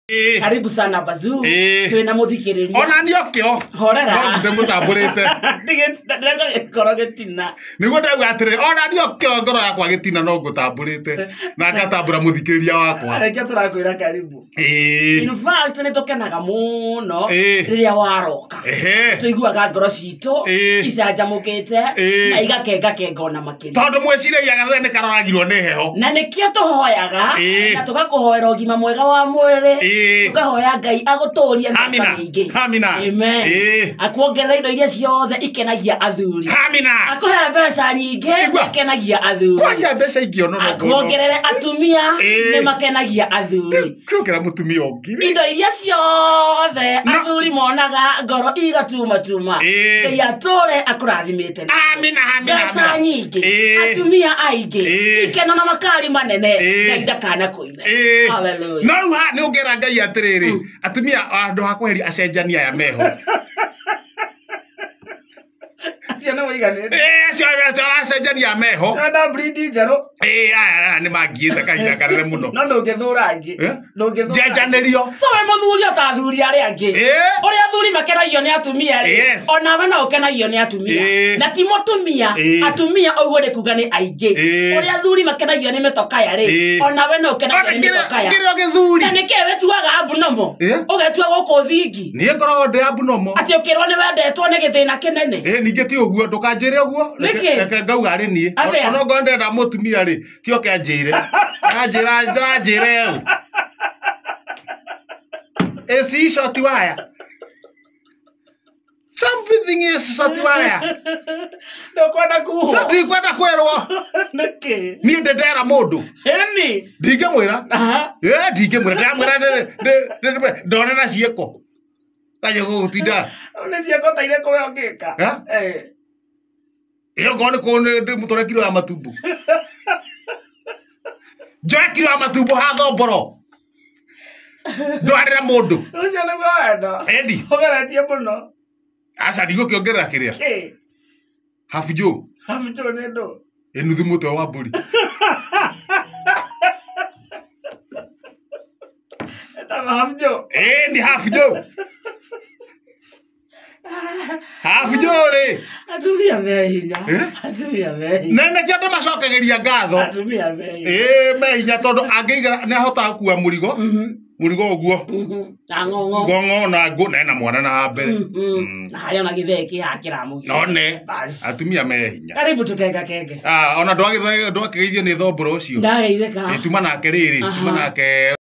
Karibu sana Bazuu. Twina muthikiriria. Ona ni okio. Horera. No ndimutambũrĩte. Ndĩrenda gĩkoro gĩtina. Nĩguo ndauga atĩrĩrĩ, ona ni okio ngoro yakwa gĩtina no ngũtambũrĩte na ngatambũra mũthikĩrĩria wakwa. Reke tũrakwĩra karibu. In fact nĩ tũkenaga mũno rĩrĩa waroka. Tũiguaga ngoro citũ icanjamũkĩte na igakengakenga ona makĩria. Tondũ mwĩciragia gathe nĩ karoragirwo nĩ heho. Na nĩkĩo tũhoyaga na tũgakũhoera ũgima mwega wa mwĩrĩ. Tukahoya Ngai agũtũrie mĩaka mĩingĩ. Amina. Amen. Akuongerera indo iria ciothe ikenagia athuri. Amina. Akũhe mbeca nyingĩ ikenagia athuri. Kwanja mbeca ingĩona no akuongerere atumia nĩ makenagia athuri. Kuongerera mũtumia ũngĩ. Indo iria ciothe athuri monaga ngoro igatumatuma. Ngai atũre akũrathimĩte. Amina, amina. Mbeca nyingĩ, atumia aingĩ, ikeno na makari manene, Ngai ndakanakũime. Hallelujah. No rĩu haha nĩ ũngera Ngai atĩrĩrĩ, atumia andũ ha kweheria acenjania aya meho. Acio nĩ wĩiganĩte. Acio acenjania meho. Ndĩrenda breed njerũ. Aya nĩ mangiĩte kahinda kanene mũno. No ndũngĩthũra angĩ. Ndũngĩthũra. Njenjanĩrio. So we mũthuri o ta athuri arĩa angĩ. Ũrĩa athuri makenagio nĩ atumia rĩ, onawe no ũkenagio nĩ atumia. Na ti mũtumia, atumia ũguo nĩ kuga nĩ aingĩ. Ũrĩa athuri makenagio nĩ mĩtokaya rĩ, onawe no ũkenagio nĩ mĩtokaya. Kĩrĩa gĩthuri. Na nĩkĩĩ wĩtuaga abnormal? Ũgetua gũkũ thingi. Niĩ ngoragwo ndĩ abnormal. Atĩ ũkĩrwo nĩ wendetwo nĩ gĩthĩna kĩnene. Ningĩ ti ũguo, ndũkanjĩre ũguo. Reke ngauga arĩ niĩ. Ona ngorwo ndĩrenda mũtumia rĩ, ti oke anjĩre. Anjĩre ũũ. Ĩci short wire. Something is short wire. Ndũkwenda kuhwo. Ndikwenda kwĩrwo. Nĩkĩ? Niĩ ndĩndera mũndũ. Ĩni. Ndingĩmwĩra. Ndingĩmwĩra. Ndĩramwĩra ndone na ciĩko. Kanye gũgũtinda. Nĩ ciĩko ta irĩkũ we ũngĩka? Ĩyo ngorwo nĩ kũũ mũtore kiro ya matumbo. Njoe kiro ya matumbo ha thomboro. Ndwarĩre mũndũ. Ũcio nĩguo wendo. Endi. Ũgeretie mũno. Aca ndigũkĩongerera kĩrĩa. Kĩ? Habu Habu nĩ ndũ? Ĩ nuthu mũtwe wa mbũri. Ĩtagwo habu. Ĩ ni habu. Habu rĩ. Atumia me hinya. Atumia me hinya. Na nĩkĩo ndĩmacokagĩria ngatho. Atumia me hinya. Me hinya tondũ angĩigara nĩ ahotaga gũkua mũrigo. Mũrigo ũguo. Na ng'ong'o. Ng'ong'o na ngũ na ena mwana na ha mbere. Na harĩa ona gĩthee kĩ haha kĩramũgia. None. Atumia me hinya. Karibu tũkengakenge. Ona ndwakĩgeithio nĩ thomboro ũcio. Ndageithĩka. Tuma nake rĩrĩ, tuma nake.